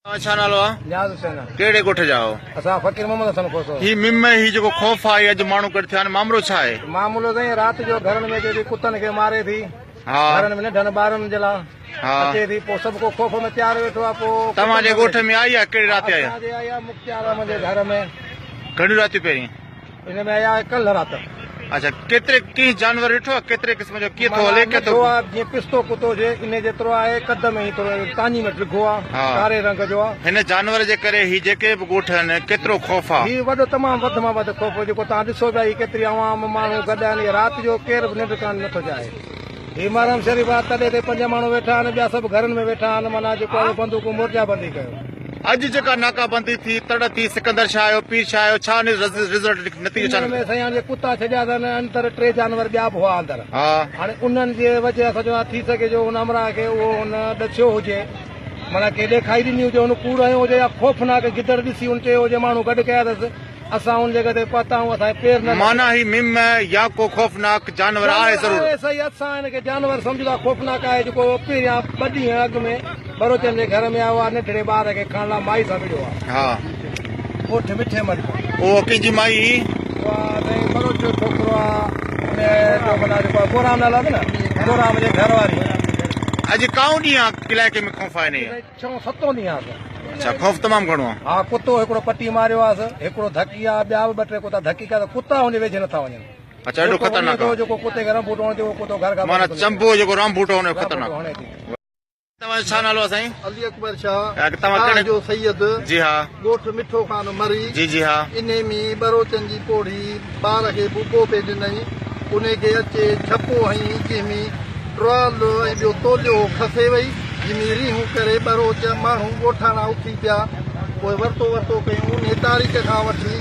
توهان ڇا نالو آ؟ نياز حسين. ڪهڙي ڳوٺ جا آهو؟ اسان فقير محمد حسن کوسو. هي مم ۽ هي جيڪو خوف آ هي اڄ ماڻهو گڏ ٿيا آهن مامرو ڇا آهي؟ معاملو سائين رات جو گهرن ۾ اچي ٿي ڪتن کي ماري ٿي ها گهرن ۾ ننڍن ٻارن جي لا ها اچي ٿي پو سڀ ڪو خوف ۾ تيار ويٺو آ پو توهان جي ڳوٺ ۾ آئي آ ڪهڙي رات آئي آ؟ اسان جي آئي آ مختيار احمد جي گهر ۾. گهڻيون راتيون پهرين؟ ان ۾ آيا ڪلهه رات. اڇا ڪيتري ڪنهن جانور ڏٺو آهي ڪيتري قسم جو ڪيئن ٿو هلي ڪيئن ٿو. ننڍو آهي جيئن پستو ڪتو هجي انهي جيترو آهي قد ۾ هي ٿورو تاڃي ۾ ڊگهو آهي ڪاري رنگ جو آهي. هن جانور جي ڪري هي جيڪي به ڳوٺ آهن ڪيترو خوف آهي. هي وڏو تمام وڌ مان وڌ خوف جيڪو توهان ڏسو پيا هي ڪيتري عوام ماڻهو گڏ آهن هي رات جو ڪير به ننڊ ڪانه نٿو چاهي هي محرم شريف آهي تڏي تي پنج ماڻهو ويٺا آهن ٻيا سڀ گهرن ۾ ويٺا آهن معنيٰ جيڪو آهي بندوقون مورچا بندي ڪيو. اڄ جيڪا ناڪابندي ٿي، تڙ ٿي، سڪندر شاهه آيو، پير شاهه آيو، ڇا رزلٽ نتيجو ڇا انهن ۾ نڪتو؟ سائين هاڻي جي ڪتا ڇڏيا اٿن اندر ٽي جانور ٻيا به هئا اندر هاڻي انهن جي وجهه سان چون ٿا ٿي سگهي جو ان همراهه کي اهو هن ڏسيو هجي معنيٰ ڪنهن ڏيکائي ڏني هجي هن ڪوڙ هنيو هجي يا خوفناڪ گدڙ ڏسي هن چيو هجي ماڻهو گڏ ڪيا اٿس اسان ان جڳهه تي پهتا آهيون اسان کي پير نه لڳي. معنيٰ هي مم يا ڪو خوفناڪ جانور آهي ضرور. آهي صحيح اسان هن کي جانور سمجهون ٿا خوفناڪ آهي جيڪو پهريان ٻه ڏينهن اڳ ۾ ٻروچن جي گهر ۾ آيو آهي ننڍڙي ٻار کي کڻڻ لاء مائي سان وڙهيو آهي. ها. ڳوٺ مٺي مري مان. اهو ڪنهن جي مائي هئي؟ اها سائين ٻروچ جو ڇوڪرو آهي ان جو معنيٰ جيڪو آهي گورام نالو آهي نه گورام جي گهر واري. اڄ ڪائون ڏينهن آهي علائقي ۾ خوف آهي انهيء. ڇهون ستون ڏينهن آس. اڇا خوف تمام گهڻو آ. ها ڪتو هڪڙو پٽي ماريو آس هڪڙو ڌڪي آ ٻيا به ٻه ٽي ڪتا ڌڪي ڪيا ته ڪتا هن جي ويجهي نٿا وڃن. اڇا ايڏو خطرناڪ آ. جيڪو ڪتي کي رنڀوٽو هڻي ٿي اهو ڪتو گهر کان معنيٰ چنبو جيڪو رنڀوٽو هن جو خطرناڪ. هڻي ٿي. توهان جو ڇا نالو آ سائين؟ علي اڪبر شاهه توهان ڪهڙي جو سيد جي ها ڳوٺ مٺو خان مري جي جي ها انهي ۾ ٻروچن جي پوڙهي ٻار کي ڀوڳو پئي ڏنائين انهي کي اچي ڇپو هنئين جنهن ۾ ٽرال ۽ ٻيو توليو هو کسي وئي، جنهن ۾ ريهون ڪري ٻروچ ماڻهو ڳوٺاڻا اٿي پيا، پوء ورتو ورتو ڪيون، انهي تاريخ کان وٺي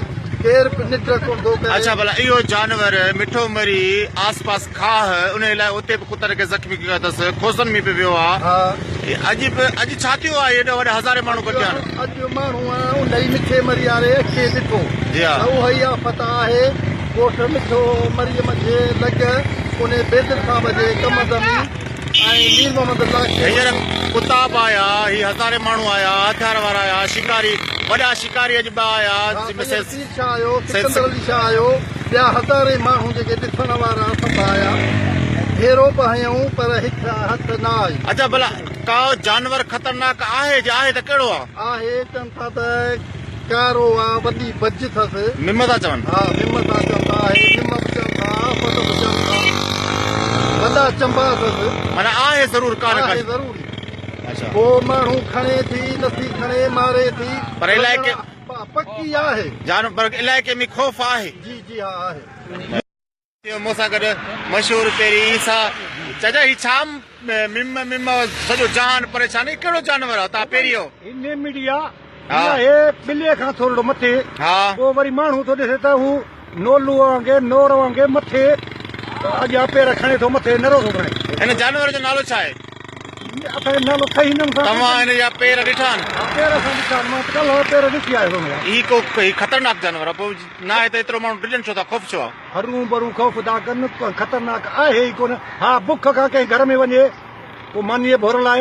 ڪير به ننڊ ڪونه ٿو ڪري. اڇا ڀلا اهو جانور مٺو مري آس پاس کاهه انهي لاء اتي به ڪتن کي زخمي ڪيو اٿس کوسن ۾ به ويو آ اڄ به اڄ ڇا ٿيو آهي ايڏا وڏا هزارين ماڻهو گڏ ٿيا آهن. اڄ ماڻهوء انهي مٺي مري واري کي ڏٺو جي ها. ته اهائي آفت آهي. ڳوٺ مٺو مريء منجهه لڳ انهي بيدل صاحب جي ڪمند ۾ ۽ مير محمد لاکي. هينئر ڪتا به آيا، هي هزارين ماڻهو آيا، هٿيار وارا آيا، شڪاري وڏا شڪاري اڄ ٻه آيا، ها سيد پير شاهه آيو، سڪندر علي شاهه آيو، ٻيا هزارين ماڻهو جيڪي ڏسڻ وارا سڀ آيا. ڀيرو به هنيائون پر هڪ هٿ نه آئي. اڇا ڀلا ڪائو جانور خطرناڪ آهي جي آهي ته ڪهڙو آ؟ آهي چون ٿا ته ڪارو آ وڏي بج ٿس. مم ٿا چون. ها مم ٿا چون ٿا آهي مم به چون ٿا آفت به چون ٿا وڏا چنبا اٿس. معنيٰ آهي ضرور ڪا نه ڪا. آهي ضروري. اڇا. پوء ماڻهو کڻي ٿي نٿي کڻي ماري ٿي. پر علائقي. پڪي آهي. جان پر علائقي ۾ خوف آهي. جي جي ها آهي. ٿيو مون سان گڏ مشهور پيري عيسيٰ چاچا هي ڇا مم مم سڄو جهان پريشان هي ڪهڙو جانور آ تان پيري هو. هي نيمڙي آ هي ٻلي کان ٿورڙو مٿي پوء وري ماڻهو ٿو ڏسي ته هو نولو وانگي نور وانگي مٿي اڳيان پير کڻي ٿو مٿي نرو ٿو کڻي. هن جانور جو نالو ڇا آهي؟ اسان کي نالو صحيح نموني سان توهان هن جا پير ڏٺا آهن؟ ها پير اسان ڏٺا آهن مان ته ڪلهه پير ڏسي آيو هوم. هي ڪو هي خطرناڪ جانور آ پوء ناهي ته ايترو ماڻهو ڊڄن ڇو ٿا خوف ڇو آ؟ هرون برون خوف ٿا ڪن خطرناڪ آهي ئي ڪونه ها بک کان ڪنهن گهر ۾ وڃي ڪو مانيء ڀور لاء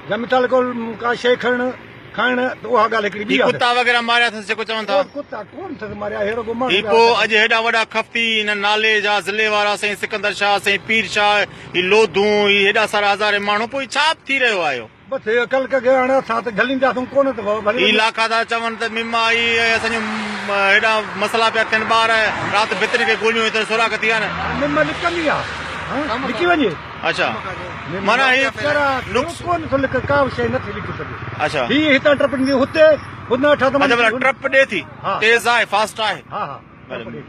يا مثال ڪو ڪا شيء کڻڻ کائڻ ته اها ڳالهه هڪڙي ٻي هي آهي. ڪتا وغيره ماريا اٿس جيڪو چون ٿا. ڪتا ڪونه اٿس ماريا هي رڳو ماڻهو هي پوء اڄ هيڏا وڏا خفتي هن نالي جا ضلعي وارا سائين سڪندر شاهه سائين پير شاهه هي لوڌون هي هيڏا سارا هزارين ماڻهو پوء هي ڇا ٿي رهيو آهي اهو. بس هي عقل ڪگهي هاڻي اسان ته جهلينداسون ڪونه ته ڀلي هي وڃي. لاکا ٿا چون ته مما هي اسان جون هيڏا مسئلا پيا ٿين ٻار رات ڀتين کي گوليون هيترا سوراخ ٿي ويا آهن. هاڻي مما لڪندي آ ها لڪي وڃي. اڇا معنيٰ هي نقص ڪونه ٿو لڪي ڪا به شيء نٿي لڪي سگهي. اڇا هي هتان ٽپ ڏيندي هتي هن هٺان ته اڇا ڀلا ٽپ ڏي ٿي ها تيز آهي فاسٽ آهي. ها ها ٽپ ڏي ٿي.